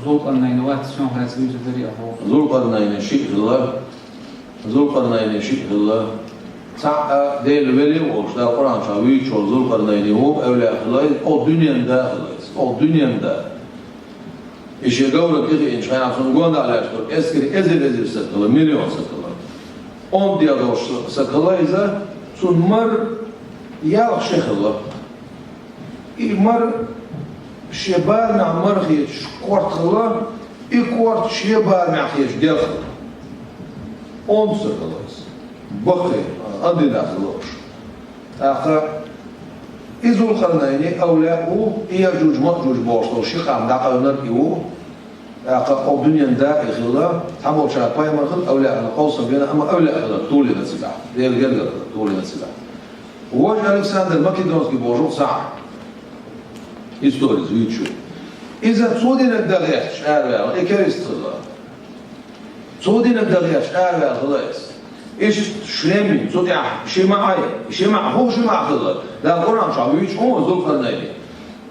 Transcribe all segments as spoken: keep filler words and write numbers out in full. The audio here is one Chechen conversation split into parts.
Зулкъарнайн вац, шоана хьаьрца вуьйцур дарий хьо? Зулкъарнайн шиъ хилла. Зулкъарнайн шиъ хилла. Цхьаъ Дела вели а волуш, Дала Къуръан чохь вуьйцуш волу Зулкъарнайн ву, эвлаяъ хилла, иза оха дуьненан да хилла иза, оха дуьненан да. И шен говран тӀе хиъначу хенахь цунна гонаха лаьтташ долу эскаре эзар-эзар стаг хилла, миллион стаг хилла. Онда дегӀ долуш стаг хилла иза, цунна мара ялх ши хилла. И мара шен барамехь мара хеташ корта хилла, и корта шен барамехь хеташ дегӀ хилла. Онда стаг хилла иза. Баккхий, андинах хилла уьш. ТӀаккха и Зулкъарнайн эвлаяъ ву, и Яъжуж-Маъжуж бохуш долу ши къам дӀакъевнарг и ву. ТӀаккха оха дуьненан да и хилла, цхьаболчара пайхамар хилла, эвлаяъ хилла, къовсам бина, амма эвлаяъ хилла, толийна цигахь, Делан гергара хилла, толийна цигахь. Важа Александр Македонский бохуш ву цхьаъ. Историс вуьйцуш ву. Иза цо динарг дан гӀерташ араваьлла, и керист хилла. Цо динарг дан гӀерташ араваьлла хилла иза. Иштта Шлемин, цу тӀехь Шимаъ, Шимаъ хӀун Шимаъ хилла? Дала Къуръан чохь вуьйцуш ву Зулкъарнайн.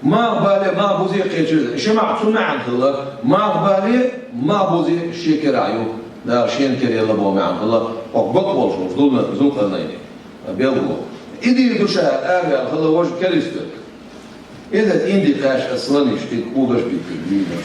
Малхбале, малхбузе кхечира. Шимаъ цу маьӀна хилла. Малхбале, малхбузе шен керахь ю. Дала шена кера елла боху маьӀна хилла. Оха бакъ волуш волчу Зулна-, Зулкъарнайн. Белгало. И дийр ду ша араваьлла хилла важа керист верг. Иза тӀе инди кхаьчча аса сланиш тӀе кугаш биттина вийна.